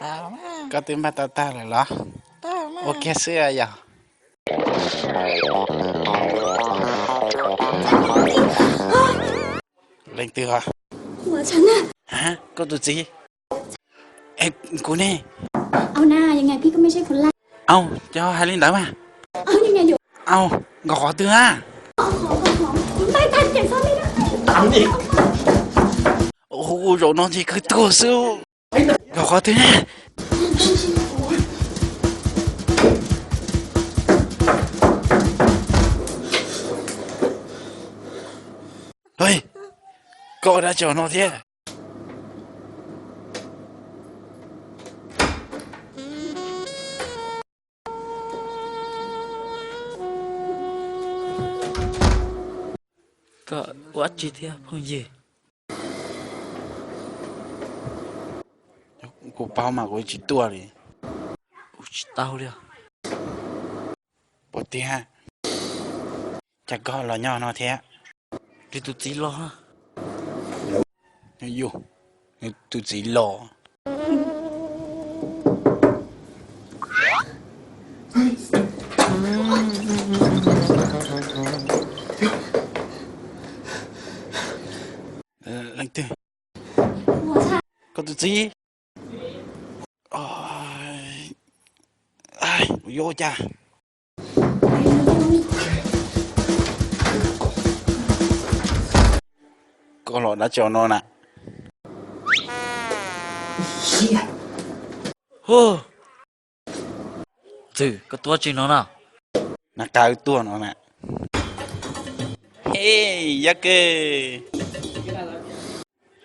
Koj twb npaj tau tag lawm los? Ua kiag xwb yog. Leej twg? Koj tus txiv. Es kuv ne? Au, cov hais li ntawd mas. Au, nkauj qhov twg na? Hu zaum no ces kawg tuag xwb. Nkauj qhov twg na? Koj ua dab tsi no thiab? Koj ua dab tsi thiab phooj ywg? Kuv paub mas kuv tsis tuaj li. Ua tsis tau li. Puas tiag? Cas koj los nyob no thiab? Nws tus txiv los. Yus, nws tus txiv los. Leej twg? Koj tus txiv. Yuav ua cas? Koj los dab tsi no na? Txwm, koj tuaj tsi no na? Na, qab tuaj no na. Hej, yab ke,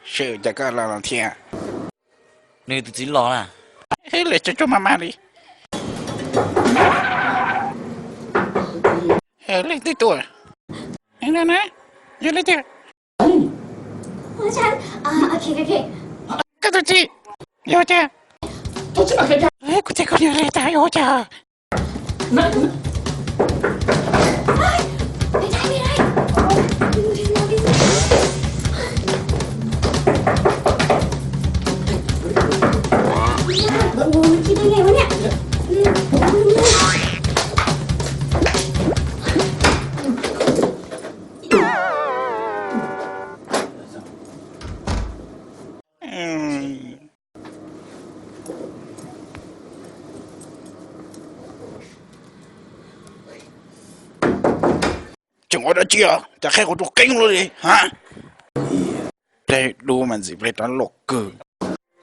seb cas koj los no thiab? Nws tus txiv los na. Hej, lawv tsuag tsuag mas mas li. Leej twg tuaj? Yog leej twg? Koj tus txiv, yuav ua cas? Kuv txiv, koj niag li cas yuav ua cas? Tseem ua dab tsi os? Cas qhia kuv tus qeeb luaj li ha? Pleb dub mas ntxim pleb rov loj kawg.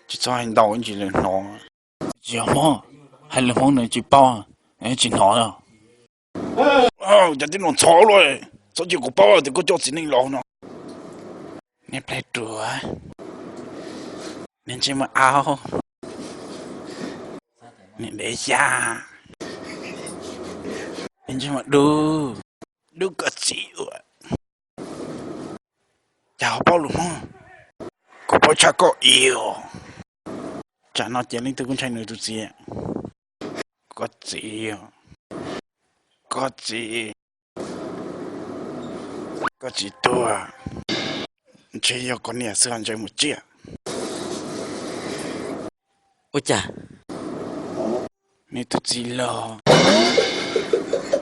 Tsis txhob hais ntau ib ntsis lawv hnov. Tsis yog Hmoob, hais lus Hmoob nws tsis paub, tsis hnov os. Cas tib no ntxhov luaj, txhob cia kuv paub tias koj coj txiv neej los no. Niag pleb ruam, niag ntsej muag aub, niag ntev xyab, niag ntsej muag dub, dub koj txiv ua. Cas ho paub lus Hmoob? Kuv paub tshaj koj ib os. Tsam no ces leej twg kuj ntshai nws tus txiv. Koj txiv, koj txiv, koj txiv tuag, ntshe yog koj niam xwb ho ntshe mus tsiaj. Ua cas? Nws tus txiv los.